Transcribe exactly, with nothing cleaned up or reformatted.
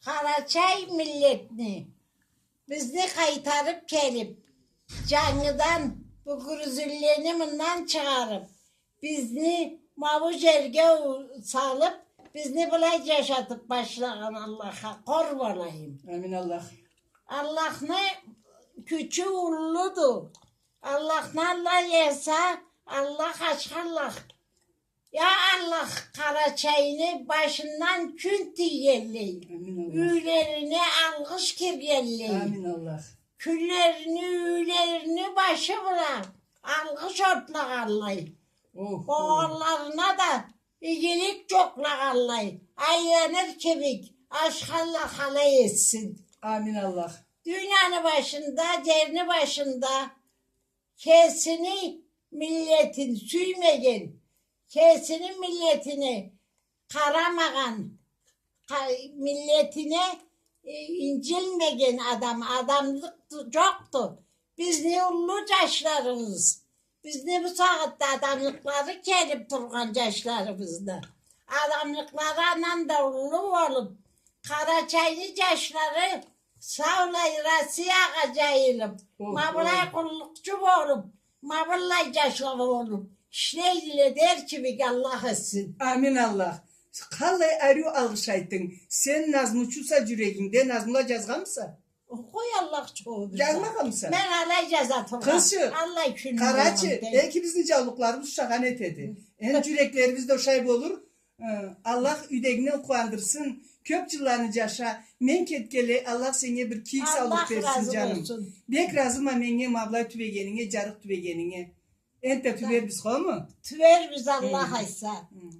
Къарачай миллетни, бизни къайтарып келип, джангыдан бу грузинлени мындан чыгъарып, бизни ма бу джерге у-, салып, бизни былай джашатып башлагъан Аллахха къор болайым. Амин, Аллах. Аллахны кючю уллуду. Аллахны Аллах эсе, Аллах ачха Аллах. Я Аллах, Къарачайны башындан кюн тийгенлей, амин, Аллах, юйлерине алгъыш киргенлей, амин, Аллах, кюнлерини, юйлерини башы бла алгъыш отлагъанлай, охо, богъанларына да игилик джокълагъанлай, айланыр кибик, ачха Аллах алай этсин. Амин, Аллах. Дунияны башында, джерни башында кесини миллетин сюймеген, кесини миллетине къарамагъан, къа-, миллетине, э, инджилмеген адам, адамлыкъ джокъду. Бизни уллу джашларыбыз, бизни бу сагъатда адамлыкълары келип тургъан джашларыбызды. Адамлыкълары андан да уллу болуп, Къарачайны джашлары саулай Россиягъа джайылып, охо, ма былай къуллукъчу болуп, ма былай джашла болуп ишлейдиле дер кибик Аллах этсин. Амин, Аллах. Къаллай ариу алгъыш айтдынг. Сен назмучуса, джюрегингде назмула джазгъанмыса? Къой, Аллах чыгъыу бир зат. Джазмагъанмыса? Мен алай джаза тургъан. Къызчыкъ, аллай кюн къарачы, болгъан, эки бизни джаулукъларыбыз ушагъан этеди. Энди джюреклерибиз да ушай болур. Э, Аллах юйдегингден къууандырсын. Кёп джылланы джаша. Мен кетгенлей, Аллах сеннге бир кийик саулукъ берсин, джаным. Аллах разы болсун. Бек разыма меннге ма былай тюбегенинге, джарыкъ тюбегенинге. Энтда тюбербиз, хому? Тюбербиз, Аллах айтса. Хы.